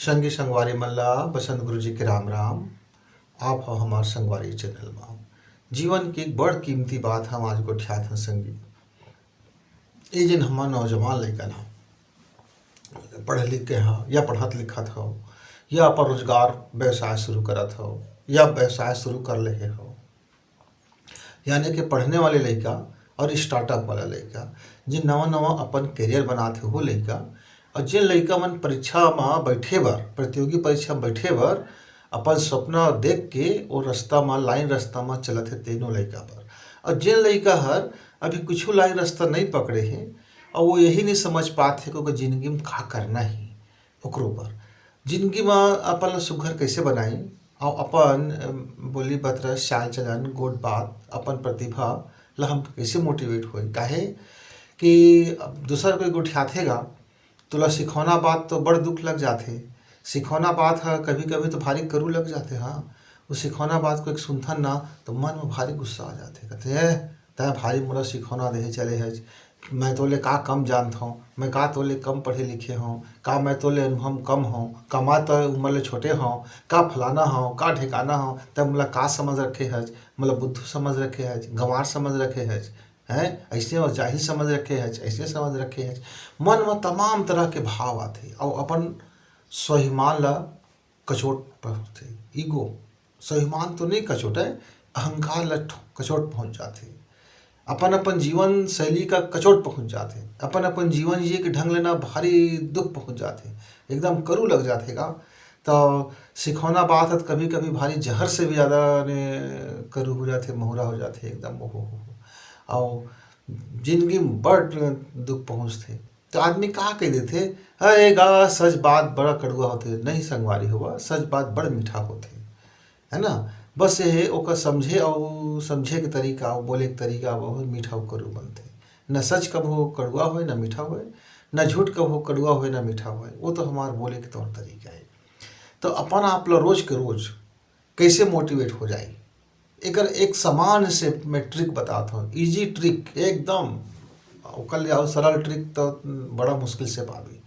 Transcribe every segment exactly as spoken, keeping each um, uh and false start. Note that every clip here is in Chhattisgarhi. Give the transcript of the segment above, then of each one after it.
संगी संगवारी मन ला बसंत गुरु जी के राम राम। आप हो हमार संगवारी चैनल मा। जीवन की एक बड़ कीमती बात हम आज गोठियात हन संगी। ये जिन हमर नौजवान लइका ना पढ़े लिखे हो या पढ़त लिखत हो या अपन रोजगार व्यवसाय शुरू करत हो या व्यवसाय शुरू कर लेहे हो, यानी कि पढ़ने वाले लइका और स्टार्टअप वाला लइका, जे नवा नवा अपन करियर बनात हे वो लइका, और जिन लइका मन परीक्षा मा बैठे बर, प्रतियोगी परीक्षा बैठे बर अपन सपना देख के वो रास्ता मा, लाइन रास्ता मा चलत हे तेनो लइका बर। और जिन लइका हर अभी कुछ लाइन रास्ता नहीं पकड़े हे और वो यही नहीं समझ पात हे कि ओकर जिंदगी में का करना है, ओकरो बर जिंदगी मा अपन ला सुघर कैसे बनाई और अपन अम, बोली बतरा, चाल चलन, गोठ बात, अपन प्रतिभा ला हम कैसे मोटिवेट होई। काहे कि अब दूसर कोई गोठियाथे गा, तोला सिखौना बात तो बड़ दुख लग जाथे। सिखौना बात ह कभी कभी तो भारी करू लग जाथे। हाँ, वो सिखौना बात को एक सुनथन ना, तो मन में भारी गुस्सा आ जाथे। कहथे, "ए, तैं भारी मोला सिखौना देहे चले हच। मैं तोले का कम जानत हौं? मैं का तोले कम पढ़े लिखे हौं? का मैं तोले अनुभव कम हौं? का मैं तोले उम्र ले छोटे हौं? का फलाना हौं? का ढेकाना हौं? तैं मोला का समझ रखे हच? मोला बुद्धू समझ रखे हच, गंवार समझ रखे हच, हैं? ऐसे और जाहिल समझ रखे हच, ऐसे समझ रखे हच।" मन में तमाम तरह के भाव आथे और अपन स्वाभिमान ला कचोट पहुँचथे। ईगो, स्वाभिमान तो नहीं कचोटे, अहंकार ला ठो-, कचोट पहुँच जाथे। अपन अपन जीवन शैली का कचोट पहुँच जाथे। अपन अपन जीवन जिए के ढंग लेना भारी दुख पहुँच जाथे, एकदम करू लग जाथे गा। तो सिखौना बात है तो कभी कभी भारी जहर से भी ज़्यादा ने करू हो जाथे, महुरा हो जाथे एकदम। ओहो हो हो। और जिंदगी में बड़ दुख पहुँचथे। तो आदमी का कह देथे, "अरे गा, सच बात बड़ा कड़ुआ होथे।" नहीं संगवारी हुआ, सच बात बड़ मीठा होथे, है ना? बस ये है ओकर समझे और समझे के तरीका और बोले के तरीका बहुत मीठा और कड़ू बनथे। न सच कभो कड़ुआ होए, न मीठा होए, न झूठ कभो कड़ुआ होए, न मीठा होए। वो तो हमार बोले के तौर तरीका है। तो अपन आप ला रोज के रोज कैसे मोटिवेट हो जाए, एकर एक सामान्य से मैं ट्रिक बतात हूँ, इजी ट्रिक एकदम। ओकर ले आओ सरल ट्रिक तो बड़ा मुश्किल से पाबे।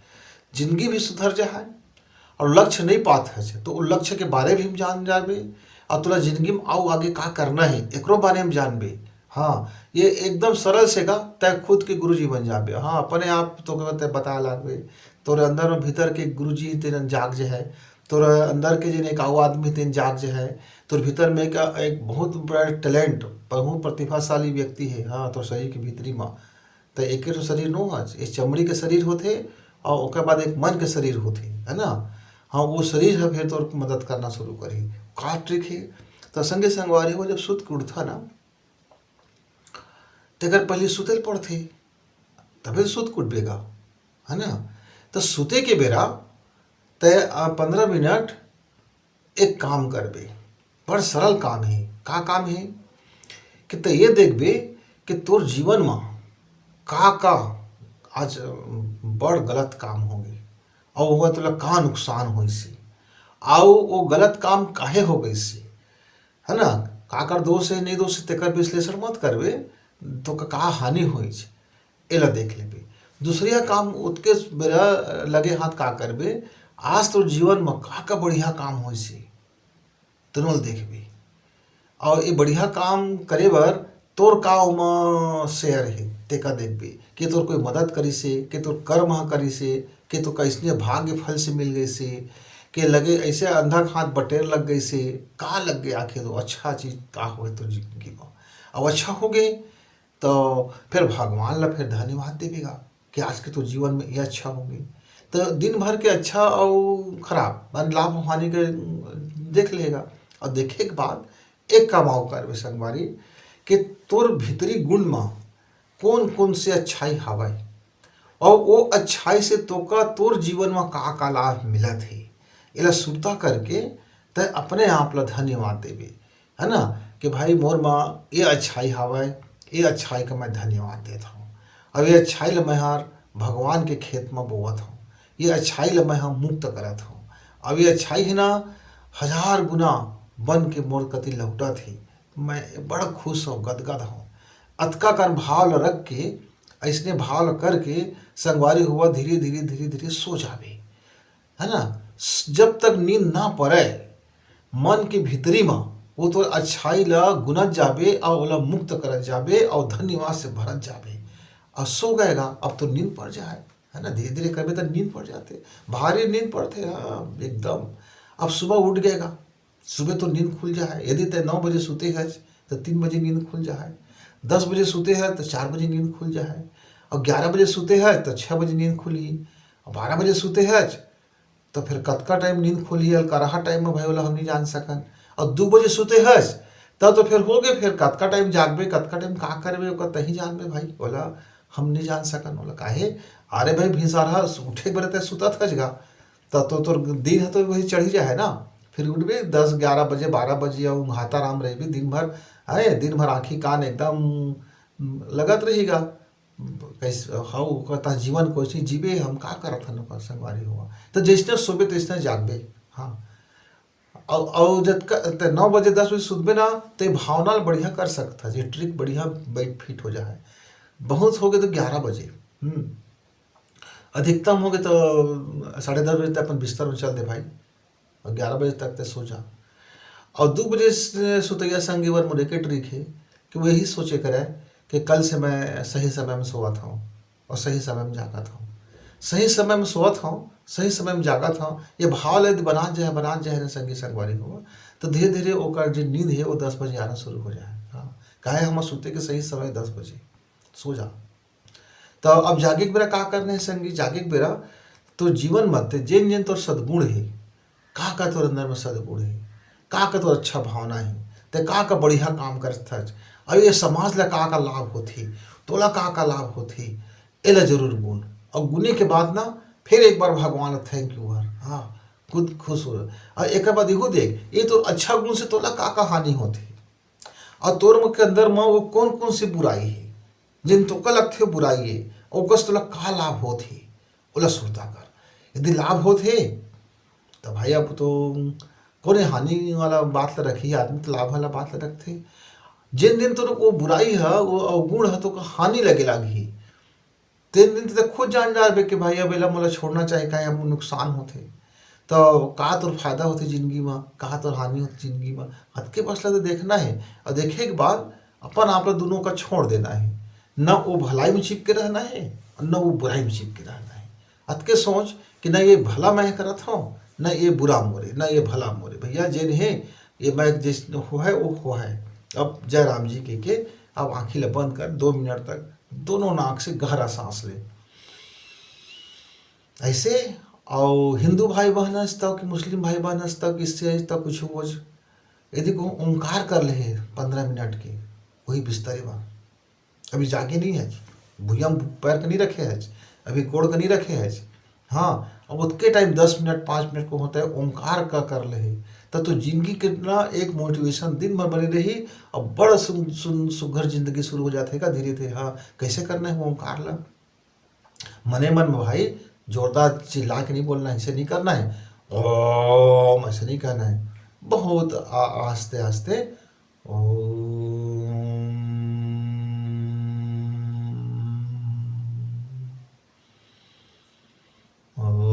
जिंदगी भी सुधर जाए और लक्ष्य नहीं पात है तो वो लक्ष्य के बारे भी हम जान जाबे और तोला जिंदगी में आओ आगे का करना है एकरो बारे में जानबे। हाँ, ये एकदम सरल से गा, तय खुद के गुरुजी बन जाबे। हाँ, अपने आप तो तय बताए लागबे, तोरे अंदर में भीतर के गुरुजी तेन जाग जे है, तोर अंदर के जेन एक आऊ आदमी तेन जाग जे है, तोर भीतर में एक, एक बहुत बड़ा टैलेंट, बहुत प्रतिभाशाली व्यक्ति है। हाँ, तोर शरीर के भीतरी मा, त एके ठो शरीर नो हच, एक चमड़ी के शरीर होथे और ओकर बाद एक मन के शरीर होथे, है ना? हाँ, वो शरीर ह फिर तोर मदद करना शुरू करही। का ट्रिक है? तो संगे संगवारी हो, जब सुत के उठथा ना, तेकर पहले सुते ल पड़थे, तबे तो सुत के उठबे गा, है ना? तो सुते के बेरा तय पंद्रह मिनट एक काम करबे, बड़ सरल काम हे। का काम हे? कि त ये देखबे कि तोर जीवन म का का आज बड़ गलत काम होगे, अउ ओकर तोला का नुकसान होइस हे, अउ वो गलत काम काहे हो गइस हे, है ना? काकर दोष हे, नहीं दोष हे, तेकर विश्लेषण मत करबे, तो का, का हानि होइस, एला देख लेबे। दूसरिया काम ओतके बेरा लगे हाथ का करबे, आज तोर जीवन म का का बढ़िया काम होइस हे, तेनो ल देखबे। अउ ये बढ़िया काम करे बर तोर का ओमा शेयर हे, तेका देखबे। के तोर कोई मदद करिस हे, के तोर कर्म ह करिस हे, के तो कइसने भाग्य फल से मिल गइस हे, के लगे ऐसे अंधा खात बटेर लग गइस हे, का लग गे आखिर वो अच्छा चीज का होए तोर जिंदगी म? अउ अच्छा होगे, तो फिर भगवान ला फिर धन्यवाद देबे गा कि आज के तो जीवन में ये अच्छा होगे। तो दिन भर के अच्छा अउ खराब, मान लाभ हानि के देख लेगा, अउ देखे के बाद एक काम अउ करबे संगवारी, कि तोर भीतरी गुण म कोन कोन से अच्छाई हावय, अउ वो अच्छाई से तोका तोर जीवन म का का लाभ मिलत हे, एला सुरता करके तय अपने आप ला धन्यवाद देबे, है ना? कि भाई मोर म ये अच्छाई हावय, ये अच्छाई का मैं धन्यवाद देत हौं। अब ये अच्छाई ल मैं हर भगवान के खेत म बोवत हौं, ये अच्छाई ल मैं ह मुक्त करत हौं। अब ये अच्छाई हे ना, हजार गुना बन के मोर कति लहुटत हे। मैं बड़ खुश हौं, गदगद हौं। अतका कन भाव ल रख के, अइसने भाव ल करके संगवारी हुआ धीरे धीरे धीरे धीरे सो जाबे। है ना? जब तक नींद ना पड़े मन के भीतरी म, वो तो अच्छाई ला गुनत जाबे और ओला मुक्त करत जाबे और धन्यवाद से भरत जाबे। और सो गएगा, अब तो नींद पड़ जाए, है ना? धीरे धीरे करबे तो नींद पड़ जाते, भारी नींद पड़ते, हाँ, एकदम। अब सुबह उठ गएगा, सुबह तो नींद खुल जाए। यदि तय नौ बजे सुते है तो तीन बजे नींद खुल जाए, दस बजे सुते है तो चार बजे नींद खुल जाए, और ग्यारह बजे सुते है तो छः बजे नींद खुली, और बारह बजे सुते है तो फिर कतका टाइम नींद खुली, अलकरहा टाइम में भाई, ओला हम नहीं जान सकन। और दू बजे सुते हस, तब तो फिर हो गए, फिर कतका टाइम जागबे, कतका टाइम का करबे, ओकर तही जानबे भाई, ओला हम नहीं जान सकन। ओला काहे? अरे भाई, भिनसार ह उठे के बेरा तय सुतत हस गा, तब तो तोर दिन ह तो वही चढ़ी जाए ना। फिर उठबे दस ग्यारह बजे, बारह बजे, और ऊँघाता राम रहिबे दिन भर। आए दिन भर आँखी कान एकदम लगत रहिगा। कैसे हव, ओकर तहाँ जीवन कैसे जीबे, हम का करत हन ओकर संगवारी होवा। तो जैसने सोबे तैसने जागबे। हाँ। अउ, अउ जतका, ते नौ बजे, दस बजे सुतबे ना, ते भावना ल बढ़िया कर सकत हस, ये ट्रिक बढ़िया बैठ फिट हो जाए। बहुत हो गए तो ग्यारह बजे, हम्म, अधिकतम हो गए तो साढ़े दस बजे तक अपन बिस्तर में चल दे भाई, और ग्यारह बजे तक ते सो जा। और दू बजे से सुतैया संगी बर मोर एके ट्रिक हे कि वही सोचे करे कि कल से मैं सही समय में सोवत हूँ और सही समय में जागत हूँ। सही समय में सोवत हूँ, सही समय में जागत हूँ, ये भाव ले बनात जाए, बनात जाए ना संगी संगवारी हो, तो धीरे धीरे ओकर जो नींद है वो दस बजे आना शुरू हो जाए। हाँ, काहे हमर सुते के सही समय दस बजे, सो जा। तो अब जागे के बेरा का करना है संगी? जागे के बेरा तो जीवन म ते जेन जेन तोर सद्गुण हे, का का तोर अंदर में सद्गुण हे, का का तोर अच्छा भावना हे, ते का का बढ़िया काम करत हस, अब ये समाज ला का का लाभ होथे, तोला का का लाभ होथे, एला जरूर गुन। और गुने के बाद ना फिर एक बार भगवान ला थैंक यू हर, हाँ, खुद खुश हो। और एक बाद इहू देख, ये तो अच्छा गुण से तोला का का हानि होथे, और तोर म के अंदर म वो कौन कौन सी बुराई हे, जिन तोका लगथे बुराई हे, ओकर से तोला का लाभ होत हे, ओला सुरता कर। यदि लाभ होत हे, तो भाई अब तो कोने हानि वाला बात ला रखही, आदमी तो लाभ वाला बात ला रखथे। जिन दिन तोर वो बुराई ह, वो अवगुण ह, तो हानि लगे लागही, तेन दिन तक खुद जान जाबे कि भाई अब एला मोला छोड़ना चाहिए, काहे अब नुकसान होथे। तो का तोर फायदा होथे जिंदगी म, का तोर हानि होथे जिंदगी म, अतके बस ला तो देखना हे। और देखे के बाद अपन आप ला दोनों का छोड़ देना हे, न वो भलाई में चिपके रहना हे और न वो बुराई में चिपके रहना हे। अतके सोच कि न ये भला मैं करत हूँ, न ये बुरा मोरे, न ये भला मोरे। भैया जेन हे, ये मैं जिस हो है वो हो है। अब जय राम जी कह के अब आँखी ला बंद कर, दो मिनट तक दोनों नाक से गहरा सांस ले। ऐसे, और हिंदू भाई बहन हस तब कि मुस्लिम भाई बहन हस तब कि इससे हस तब कुछ हो, यदि को ओंकार कर ले हे पंद्रह मिनट के, वही बिस्तरे में, अभी जागे नहीं है, भुइयां पैर के नहीं रखे है, अभी गोड़ के नहीं रखे है। हाँ, अब उतके टाइम दस मिनट, पाँच मिनट को होता है, ओंकार का कर ले हे, तब तो जिंदगी कितना एक मोटिवेशन दिन भर बनी रही। अब बड़ सुन, सुन, सुघर जिंदगी शुरू हो जाथे का धीरे धीरे। हाँ, कैसे करना है वो ओंकार ला? मने मन में भाई जोरदार चिल्ला के नहीं बोलना है, ऐसे नहीं करना है, ओम ऐसे नहीं कहना है, बहुत आ-, आस्ते आस्ते ओम, ओम।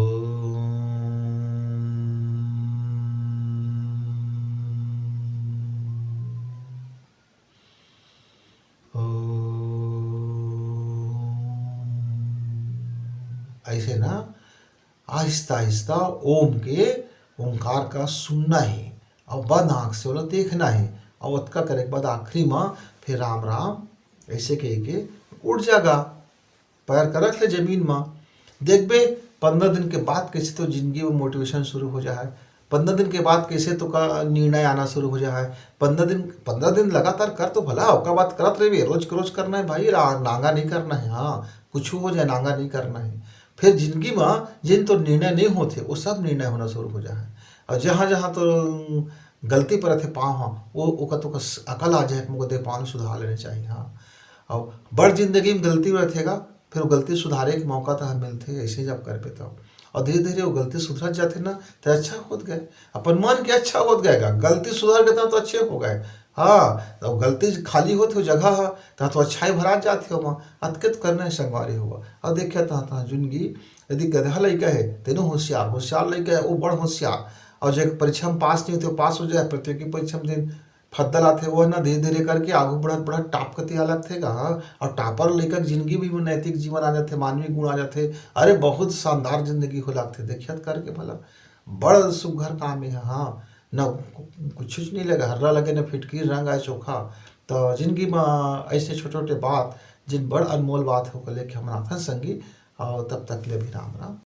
ओम। ऐसे ना आहिस्ता आहिस्ता ओम के ओंकार का सुनना है और बंद आँख से ओला देखना है। और ओतका करे के बाद आखिरी में फिर राम राम ऐसे कह के उठ जागा। पैर का रख ले जमीन में, देखबे पंद्रह दिन के बाद कैसे तो जिंदगी में मोटिवेशन शुरू हो जाए। पंद्रह दिन के बाद कैसे तो का निर्णय आना शुरू हो जाए। पंद्रह दिन, पंद्रह दिन लगातार कर तो भला, ओकर बाद करत रहिबे। रोज के रोज करना है भाई, रा-, नांगा नहीं करना है। हाँ, कुछ हो जाए, नांगा नहीं करना है। फिर जिंदगी में जिन तो निर्णय नहीं होते, वो सब निर्णय होना शुरू हो जाए। और जहाँ जहाँ तो गलती पर रथे पाँव, हाँ, वो ओकर तो कस-, अकल आ जाए, मोको दे पाँव सुधार लेने चाहिए। हाँ, और बड़ जिंदगी में गलती रथेगा, फिर वो गलती सुधारे के मौका तो हम मिलते, ऐसे जब कर पे तब। और धीरे धीरे वो गलती सुधरत जाते ना, तो अच्छा होत गए, अपन मन के अच्छा होत गएगा। गलती सुधर गए तो अच्छे हो गए, हाँ, तो गलती से खाली होत हो जगह ह, तहाँ तो अच्छाई भरा जात हे ओमा। अतके तो करना हे संगवारी हो। अब देखिए, तहाँ तहाँ जिनगी, यदि गधा लइका हे, तेनो होशियार, होशियार लइका हे, वो बड़ होशियार। और जो परीक्षा में पास नहीं होते, वो पास हो जाए, प्रतियोगी परीक्षा में दिन फद्दल आथे, वो ना धीरे धीरे करके आगू बढ़त बढ़त टॉप कती आ लगथे गा। हाँ, और टॉपर लइका के जिंदगी भी में नैतिक जीवन आ जाथे, मानवीय गुण आ जाथे। अरे, बहुत शानदार जिंदगी हो लगथे। देखिए त करके भला, बड़ सुघर काम हे। हाँ, न कुछ नहीं लगे, हर्रा लगे, न फिटकी, रंग आए चोखा। तो जिंदगी में ऐसे छोटे छोटे बात, जिन बड़ अनमोल बात हे, ओकर लेके हम राखन संगी। और तब तक ले भी राम राम।